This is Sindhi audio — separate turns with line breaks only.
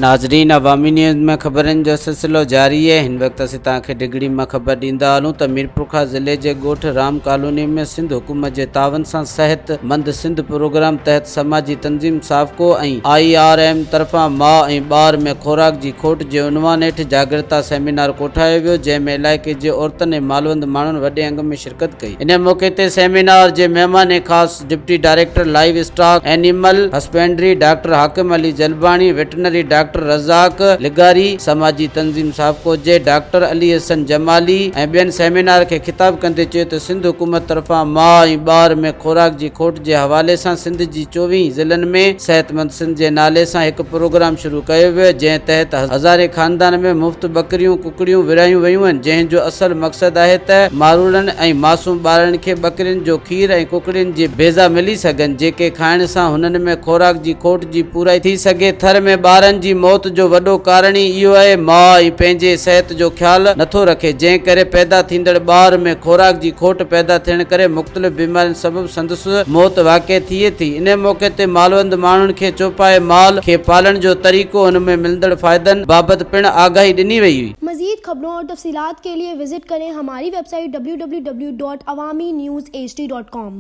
ناظرين عوامي نيوز ۾ خبرن جو سلسلو جاري اهي هن وقت اسين توهان کي ڊگهڙي مان خبر ڏيندا هلون ته ميرپورخاص ضلعي جي ڳوٺ رام ڪالوني ۾ سنڌ حڪومت جي تعاون سان صحت مند سنڌ پروگرام تحت سماجي تنظيم سافڪو ۽ I R M طرفان ماء ۽ ٻار ۾ خوراڪ جي کوٽ جي عنوان هيٺ جاڳرتا سيمينار ڪوٺايو ويو جنهن ۾ علائقي جي عورتن ۽ مالوند ماڻهن وڏي انگ ۾ شرڪت ڪئي ان موقعي تي سيمينار جي مهمان خاص deputy director livestock animal husbandry doctor Hakim Ali Jalbani, veterinary doctor Razzaq لغاري، سماجي تنظيم سافڪو جي ڊاڪٽر علي حسن جمالي ۽ ٻين سيمينار کي خطاب ڪندي چيو ته سنڌ حڪومت طرفان ماء ۽ ٻار ۾ خوراڪ جي کوٽ جي حوالي سان سنڌ جي چوويهه ضلعن ۾ صحتمند سنڌ جي نالي سان هڪ پروگرام شروع ڪيو ويو جنهن تحت هزارين خاندان ۾ مفت ٻڪريون ڪڪڙيون ورهايون ويون آهن جنهن جو اصل مقصد آهي ته ماروئڙن ۽ معصوم ٻارڙن کي ٻڪرين جو کير ۽ ڪڪڙين جي بيضا ملي سگهن جيڪي کائڻ سان هنن ۾ خوراڪ جي کوٽ جي پورائي ٿي سگهي ٿر ۾ ٻارن جي موت جو وڏو ڪارڻ ئي اهو آهي ماء ئي پنهنجي صحت جو خيال نٿو رکي جنهن ڪري پيدا ٿيندڙ ٻار ۾ خوراڪ جي کوٽ پيدا ٿيڻ ڪري مختلف بيمارين سبب سندس موت واقع ٿئي ٿي. انهي موقعي تي مالوند ماڻهن کي چوپائي مال کي پالڻ جو طريقو ان ۾ ملندڙ فائدن بابت پڻ آگاهي ڏني وئي.
مزيد خبرون اور تفصيلات کے لئے وزٽ ڪرين ھماري web site www.awamiNewsHD.com.